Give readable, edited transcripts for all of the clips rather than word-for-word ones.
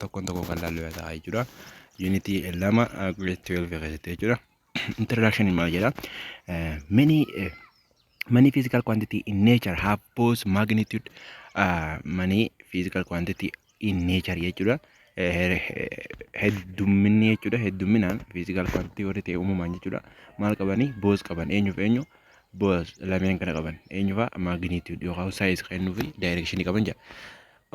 Tokkoon tokko kan laallu yoo ta'a jechuudha. Unitii 2, grade 12 keessatti jechuudha. Introduction maal jedha? Many physical quantity in nature have both magnitude, many physical quantity in nature jechuudha. Heddumminni jechuudha, heddumminaan physical quantity warri ta'e uumamaan jechuudha. Maal qabanii? Both qaban. Eenyuuf eenyu? Both lameen kana qaban. Eenyu fa'a? Magnitude yookaan size kennuu fi direction qaban jedha.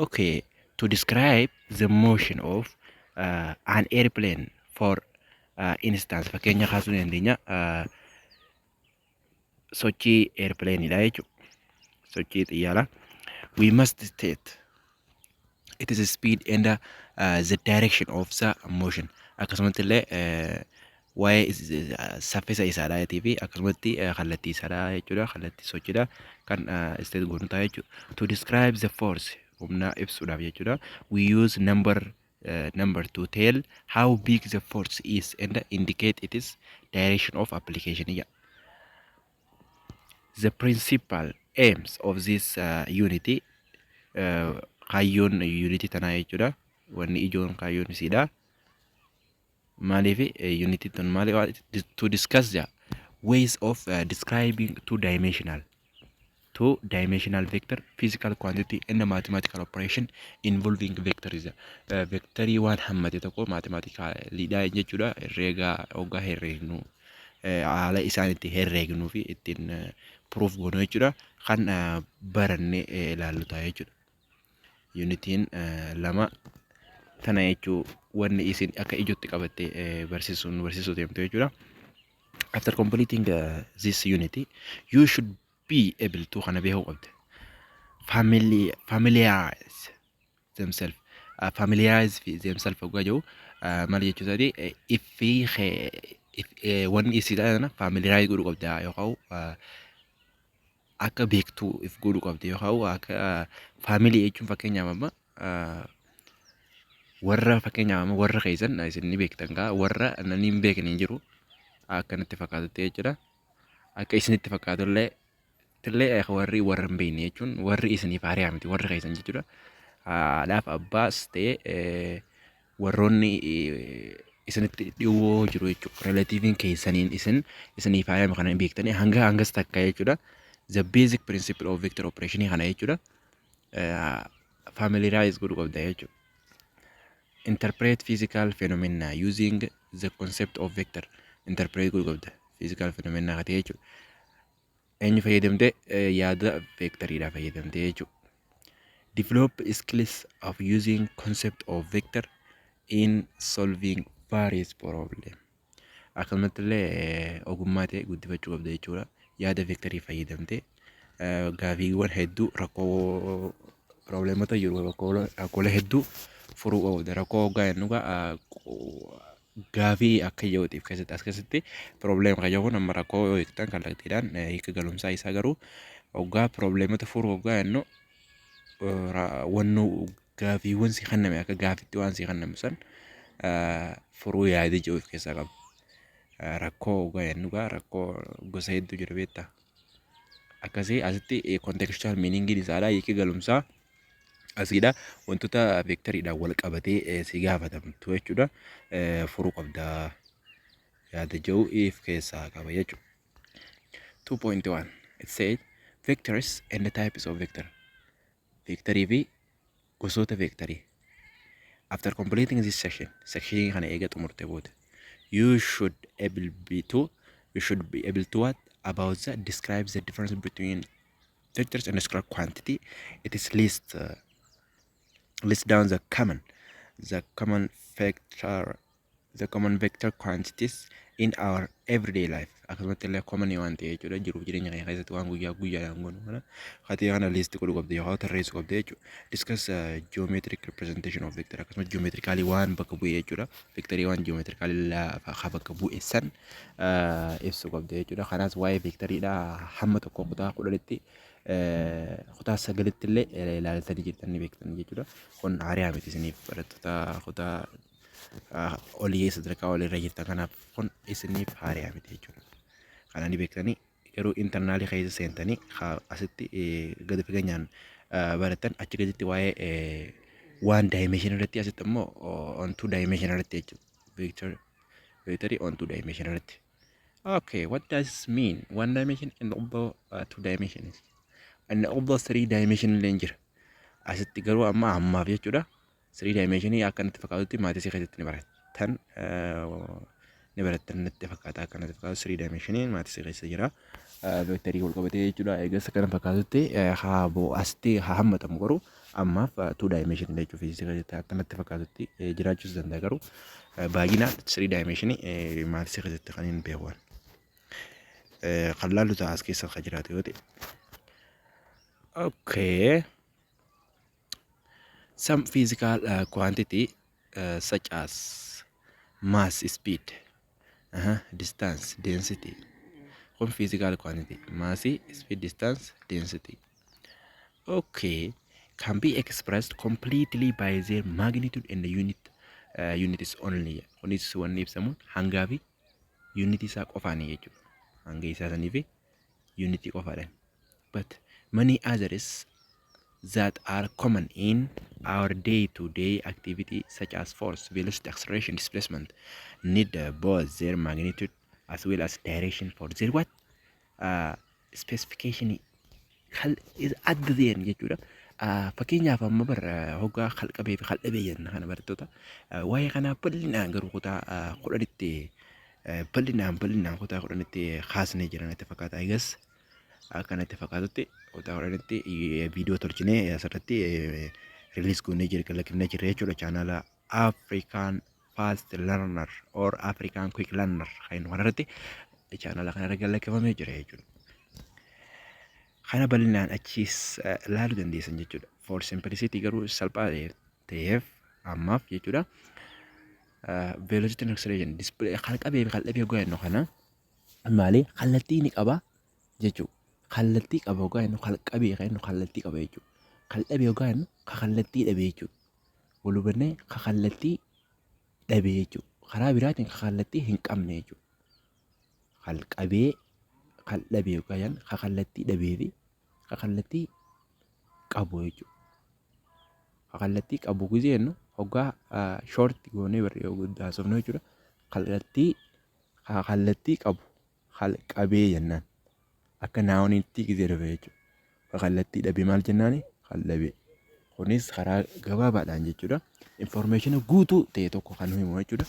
Okay, to describe the motion of an airplane, for instance, fakkeenya kaasuu ni dandeenya, sochii airplaneidha jechuudha. Sochii xiyyaaraa. We must state it is speed and the direction of the motion. Akkasumatti illee waa'ee saffisa isaadhaatii fi akkasumatti kallattii isaadhaa jechuudha. Kallattii sochiidha kan state goonu ta'a jechuudha. To describe the force, humna ibsuudhaaf jechuudha. We use number to tell how big the force is and indicate its direction of application. Yeah. The principal aims of this unity, kaayyoon unity tanaa jechuudha. Wanni ijoon kaayyoon isiidha. Maaliif unity tun maali? To discuss the ways of describing two dimensional vector physical quantity and the mathematical operation involving vectors. Vectorii waan hammate tokko mathematicalidha jechuudha. Herreega hoggaa herreegnu, haala isaan itti herreegnuu fi ittiin proof goonu jechuudha. Kan baranne ilaallu ta'a jechuudha. Unitiin 2 tana jechuu wanni isin akka ijootti qabattee barsiisuun barsiisuu deemtu jechuudha. After completing this unit, you should be able to, kana beekuu qabda. Familiarize themselves. Familiarize themselves hoggaa jiru maal jechuu isaati? Iffii wanni isiidha kana familiarize godhuu qabda yookaan akka beektuu if godhuu qabda, yookaan akka family jechuun fakkeenyaaf amma warra, fakkeenyaaf amma warra keessan isin ni beektan gaa, warra namni hin beekne hin jiru akka natti fakkaatutti jechuudha. Akka isinitti fakkaatullee illee warri warra hin beekne jechuun warri isiniif hariyaa miti, warra keessan jechuudha. Haadhaaf abbaas ta'e warroonni isinitti dhiyoo jiru jechuudha. Relativeiin keessaniin isin isiniif hariyaa kana hin beektanii hanga hangas takka jechuudha. The basic principle of vector operation kana jechuudha. Familiarize godhuu qabda jechuudha. Interpret physical phenomena using the concept of vector. Interpret godhuu qabda. Physical phenomena ta'e jechuudha. Eenyu fayyadamtee? Yaada vectoriidhaa fayyadamtee jechuudha. Develop skills of using concept of vector in solving various problem. Akkasumatti illee ogummaa ta'e guddifachuu qabda jechuudha. Yaada vectorii fayyadamtee gaafiiwwan hedduu, rakkoo, problemota jiru, rakkoolee hedduu furuu qabda. Rakkoo hoggaa jennu gaafii akka ijootiif keessatti as keessatti problem kan jedhu amma rakkoo yoo hiiktan kallattiidhaan hiika galumsaa isaa, garuu hoggaa problemota furuu hoggaa jennu wannu gaafiiwwan si kenname, akka gaafitti waan si kenname san furuu yaada jiru of keessaa qaba. Rakkoo hoggaa jennu gaa rakkoo gosa hedduu jira, beektaa. Akkasii asitti contextual meaningiin isaadha, hiiki galumsaa asiidha, wantoota vectoriidhaan wal qabatee si gaafatamtu jechuudha, furuu qabda yaada jiru if keessaa qaba jechuudha. 2.1, it said vectors and the types of vector. Vectorii fi gosoota vectorii. After completing this section, section kana eega xumurte booda, you should be able to what about the describe the difference between vectors and scalar quantity. It is list down the common vector quantities in our everyday life. Akkasumatti illee common waan ta'e jechuudha, jiruuf jireenya keenya keessatti waan guyyaa guyyaadhaan goonu kana katee kana list godhuu qabda yookaan tarreessuu qabda jechuudha. Discuss geometric representation of vector. Akkasumas geometrically waan bakka bu'e jechuudha. Vectorii waan geometrically lafa bakka bu'e san ibsuu qabda jechuudha. Kanaas waa'ee vectoriidha hamma tokko kutaa 10tti, kutaa 9tti illee ilaaltanii jirtan, ni beektan jechuudha. Kun haaraa miti isiniif, barattoota kutaa olii, sadarkaa oliirra jirtan kanaaf kun isiniif haaraa miti jechuudha. Kana ni beektanii, garuu internalii keessa seentanii asitti gadi fageenyaan barattan achi gaditti waa'ee One dimension irratti, asitti immoo on two dimension irratti jechuudha. Vectorii on two dimension irratti. Okay, what does mean? One dimension and also two dimensions. And also three dimension illee jira. Asitti garuu amma ammaaf jechuudha. Three dimensionii akka natti fakkaatutti mathsii keessatti ni barattan, ni barattan natti fakkaata. Akka natti fakkaatu three dimensionii mathsii keessa jira. Vectorii wal qabatee jechuudha. Eegas akkana fakkaatutti haa asitti haa hammatamu, garuu ammaaf two dimensionii jechuudha fiiziksii keessatti akka natti fakkaatutti jiraachuus danda'a, garuu baay'inaan three dimensionii mathsii keessatti kan hin beeku. Kan laallu ta'a as keessa kan jiraatu yoo ta'e. Okay. Some physical quantity such as mass, speed, distance, density. Kun physical quantity. Mass, speed, distance, density. Okay. Can be expressed completely by their magnitude and the units only. Kunis wanni ibsamu hangaa fi unitii isaa qofaani jechuudha. Hanga isaa sanii fi unitii qofaadhaan. But many others that are common in our day-to-day activity, such as force, velocity, acceleration, displacement, need both their magnitude as well as direction for their what? Specification adda ta'een jechuudha. Fakkeenyaaf amma bara hoggaa kalqabee fi kaldhabee jenna kana barattoota waa'ee kanaa bal'inaan garuu kutaa 10tti bal'inaan kutaa 10tti kaasnee jiran natti fakkaata. Egas akka natti fakkaatutti kutaa 10tti viidiyoo tolchinee asirratti release goonee jira, lakkifnee jirra jechuudha, chaanaala African Fast Learner or African Quick Learner kan kanarratti, chaanaala kanarra lakkifamee jira jechuudha. Kana bal'inaan achiis ilaaluu dandeessan jechuudha. For simplicity garuu salphaa ta'eef ammaaf jechuudha. Velocity and acceleration display kalqabee fi kaldhabee hoggaa jennu kana maali? Kallattii ni qaba jechuudha. Kallattii qaba hoggaa jennu, kalqabee kan jennu kallattii qaba jechuudha. Kaldhabee hoggaa jennu ka kallattii dhabe jechuudha. Wal hubannee? Ka kallattii dhabe jechuudha. Karaa biraatiin ka kallattii hin qabne jechuudha. Kalqabee kaldhabee hoggaa jennu ka kallattii dhabee fi ka kallattii qabu jechuudha. Ka kallattii qabu gizee jennu, hoggaa short goonee haasofnu jechuudha. Kallattii, ka kallattii qabu kalqabee jennaan. Akka nouniitti gizee dhufe jechuudha. Ka kallattii dhabe maal jennaani? Kaldhabee. Kunis karaa gabaabaadhaan jechuudha. Information guutuu ta'e tokko kan nu himu jechuudha.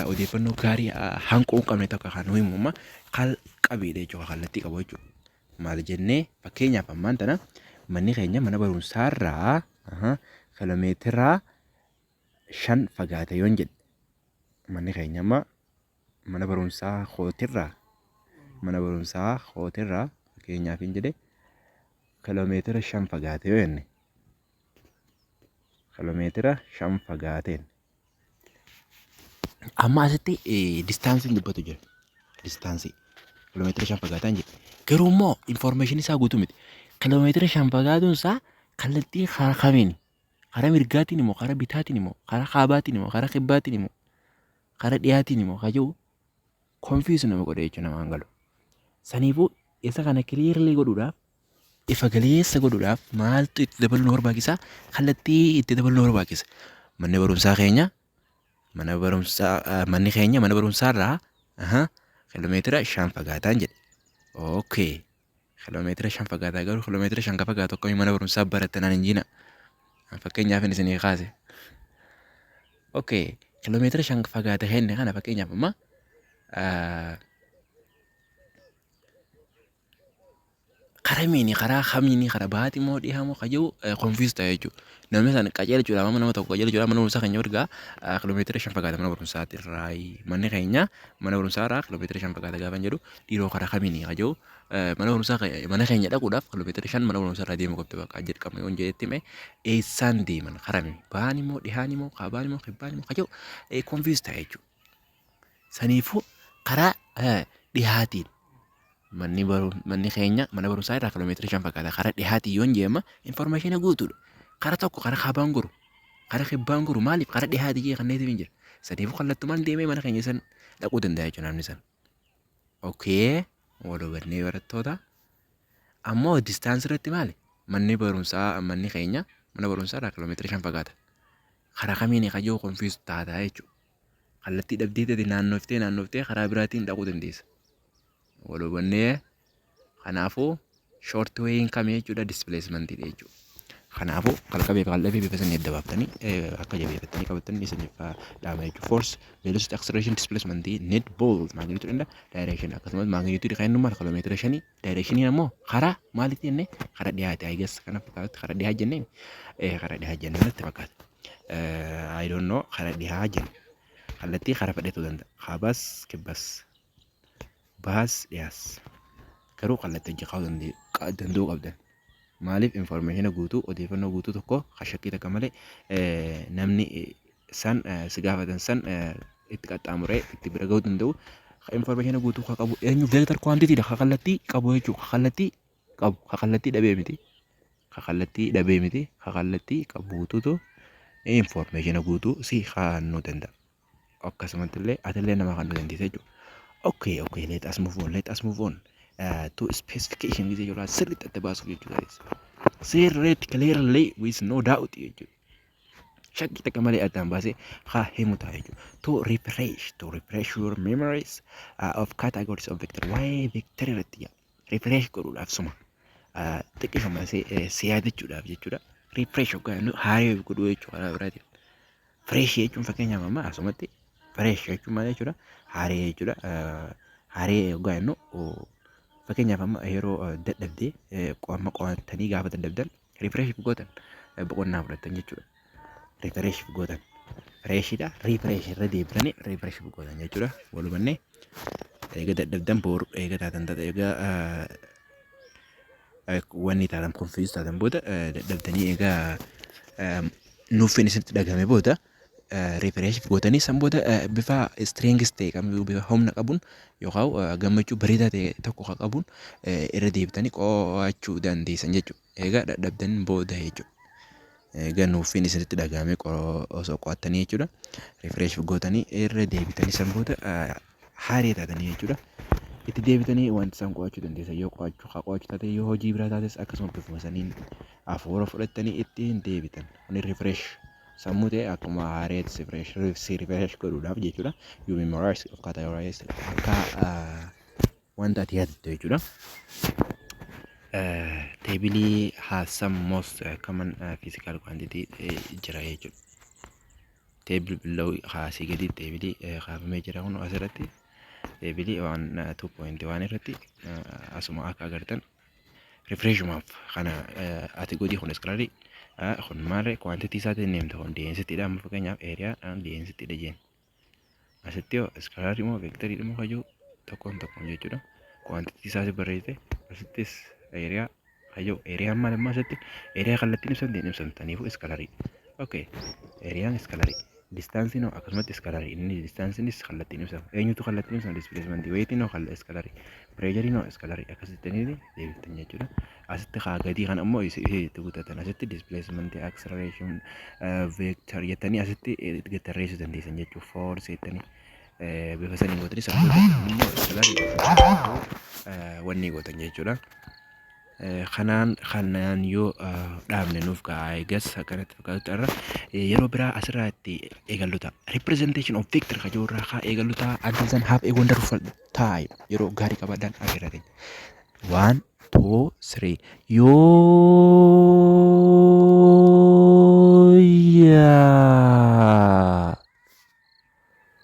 Odeeffannoo gaarii hanquu hin qabne tokko kan nu himu amma kalqabeedha jechuudha. Kallattii qabu jechuudha. Maal jennee? Fakkeenyaaf ammaan tana manni keenya mana barumsaarraa kiiloomeetira 5 fagaate yoon jedhe, manni keenya amma mana barumsaa kootirraa fakkeenyaaf hin jedhe kiiloomeetira 5 fagaate yoo jenne, kiiloomeetira 5 fagaateen amma asitti distanceiin dubbatu jira. Distanceii kiiloomeetira 5 fagaataan jedhe. Garuu immoo informationii isaa guutuu miti. Kiiloomeetira 5 fagaatuun isaa kallattii karaa kamiini? Karaa mirgaatiin immoo, karaa bitaatiin immoo, karaa kaabaatiin immoo, karaa kibbaatiin immoo, karaa dhiyaatiin immoo kan jiru confuse nama godha jechuudha, namaan galu. Saniifuu isa kana clearly godhuudhaaf, ifa galeessa godhuudhaaf maaltu itti dabaluu nu barbaachisa? Kallattii itti dabaluu nu barbaachisa. Manni barumsaa keenya mana barumsaa manni keenya mana barumsaarraa kiiloomeetira 5 fagaataan jedhe. Okay. Kiiloomeetira 5 fagaataa, garuu kiiloomeetira 5 ka fagaatu akkamii mana barumsaa baratan hin jina. Fakkeenyaaf inni isinii kaase. Okay. Kiiloomeetira 5 fagaate kenne kana fakkeenyaaf amma karaa miini, karaa kamiini, karaa baati moo dhihaa moo kajiru confuse ta'a jechuudha. Namni sana qajeelchuudhaaf, amma nama tokko qajeelchuudhaaf, mana barumsaa keenya ergaa kiiloomeetira 5 fagaata mana barumsaati irraa, manni keenya mana barumsaa irraa kiiloomeetira 5 fagaata gaafa jedhu, dhiiroo karaa kamiini kajiru, mana barumsaa mana keenya dhaquudhaaf kiiloomeetira 5 mana barumsaa irraa deemuu qabdu bakka jedhama yoon jedhetti hime, eessaan deeman, karaa bahaan immoo, dhihaan immoo, kaabaan immoo, kibbaan immoo kajiru confuse ta'a jechuudha. Saniifuu karaa dhihaatiin manni keenya mana barumsaa irraa kiiloomeetira 5 fagaata. Karaa dhihaatiin yoon jeema information guutuudha. Karaa tokko karaa kaabaan goru, karaa kibbaan goru, maaliif karaa dhihaatii jee kanneetiif hin jira. Saniifuu kallattumaan deemee mana keenya san dhaquu danda'a jechuudha namni san. Okay, wal hubannee barattoota? Ammoo distanceii irratti maali? Manni barumsaa, manni keenya mana barumsaa irraa kiiloomeetira 5 fagaata. Karaa kamiin kajoo confuse taataa jechuudha. Kallattii dhabdee ta'e naannoftee naannoftee karaa biraatiin dhaquu dandeessa. Wal hubannee? Kanaafuu short wayin kamii jechuudha? Displacement jechuudha. Kanaafuu kalqabee fi kaldhabee bifa sanii adda baaftanii akka jabeeffattanii qabattanii isiniif dhaama jechuudha. Force, velocity, acceleration, displacement need both magnitude and direction. Akkasumas magnitude kan inni maal? Kiiloomeetira 5. Direction ammoo karaa maalitti jennee? Karaa dhiyaate. I guess kana fakkaatutti karaa dhiyaa jennee, karaa dhiyaa jennee natti fakkaata. I don't know, karaa dhiyaa jenne, kallattii karaa fedhetu danda'a. Kaabas, kibbas, baas, dhiyaas, garuu kallattii hojii kaa'uu danda'uu qabdan. Maaliif? Information guutuu, odeeffannoo guutuu tokko shakkii takka malee namni san si gaafatan san itti qaxxaamuree itti bira gahuu danda'u. Information guutuu kan qabu eenyu? Vector quantity dha. Ka kallattii qabu jechuudha. Ka kallattii qabu, ka kallattii dhabee miti. Ka kallattii dhabee miti. Ka kallattii qabu guutuutu information guutuu si kennuu danda'a. Akkasumatti illee atillee nama kennuu dandeessa jechuudha. Okay, let us move on, let us move on. To specification gisee yeroo sirriitti adda baasuuf jechuudha. Sirriitti, clearly, with no doubt jechuudha. Shakkii takka malee addaan baasee haa himu ta'a jechuudha. To refresh your memories of categories of vector. Waa'ee vector irratti refresh godhuudhaaf, suma xiqqishuma si yaadachuudhaaf jechuudha. Refresh hoggaa jennu haaree godhuu jechuudha karaa biraatiin. Fresh jechuun fakkeenyaaf amma asumatti fresh jechuun maal jechuudha? Haaree jechuudha. Haaree hoggaa jennu, fakkeenyaaf amma yeroo dadhabdee qo'amma qo'attanii gaafa dadhabdan refresh gootan, boqonnaa fudhattan jechuudha. Refresh gootan. Freshidha. Refresh irra deebitanii refresh gootan jechuudha. Wal hubannee? Eega dadhabdan booru eega taatan taate, eega wanni taatan, confuse taatan booda, dadhabdanii egaa nuffin isinitti dhagahame booda refresh gootanii, san booda bifa strength ta'e kamiyyuu, bifa humna qabuun yookaan gammachuu bareedaa ta'e tokko kan qabuun irra deebitanii qo'achuu dandeessan jechuudha. Egaa dadhabdan booda jechuudha. Egaa nuffin isinitti dhagahame osoo qo'attanii jechuudha. Refresh gootanii irra deebitanii san booda haaree taatanii jechuudha. Itti deebitanii wanti isaan qo'achuu dandeessan, yoo qo'achuu haa qo'achuu taate, yoo hojii biraa taates akkasuma bifuma saniin hafuura fudhattanii ittiin deebitan. Kuni refresh sammuu ta'e akkuma haareetti si refresh godhuudhaaf jechuudha. You memorize of categorize akka wanta ati yaadattu jechuudha. Table has some most common physical quantity jira jechuudha. Table below, kaasii gadi table kaafamee jira kun asirratti table waan 2.1 irratti asuma akka agartan refreshumaaf kana ati godii. Kun scalar, kun maal quantity isaatiin deemta? Kun densitydha. Amma fakkeenyaaf area densitydha jeen. Asitti yoo scalar moo vector moo kayyuu tokkoon tokkoon jechuudha. Quantity isaatiin barreessite. Asittis area kayyuu, areaan maal? Immoo asitti area kallattiin ibsamte hin ibsamtaniifu scalar. Okay, areaan scalar. Distanceiin hoo? Akkasumatti scalar. Inni distanceiinis kallattiin ibsama. Eenyutu kallattiin ibsama? Displacement. Weightiin hoo? Scalar. Pressureiin hoo? Scalar. Akkasitti deebiftan jechuudha. Asitti haa gadii kana immoo itti guuttatan. Asitti displacement, acceleration, vector jettanii asitti tarreessuu dandeessan jechuudha. Force jettanii bifa saniin gootanii san immoo scalar wanni gootan jechuudha. Kanaan yoo dhaabne nuuf ga'a. Eegas akkanatti fakkaatutti irra yeroo biraa asirraa itti eegallu ta'a. Representation of vector kajoo irraa haa eegallu ta'a. Until then, have a wonderful time. Yeroo gaarii qabaadhaan agarra keenya. One, two, three. Yoo yaa.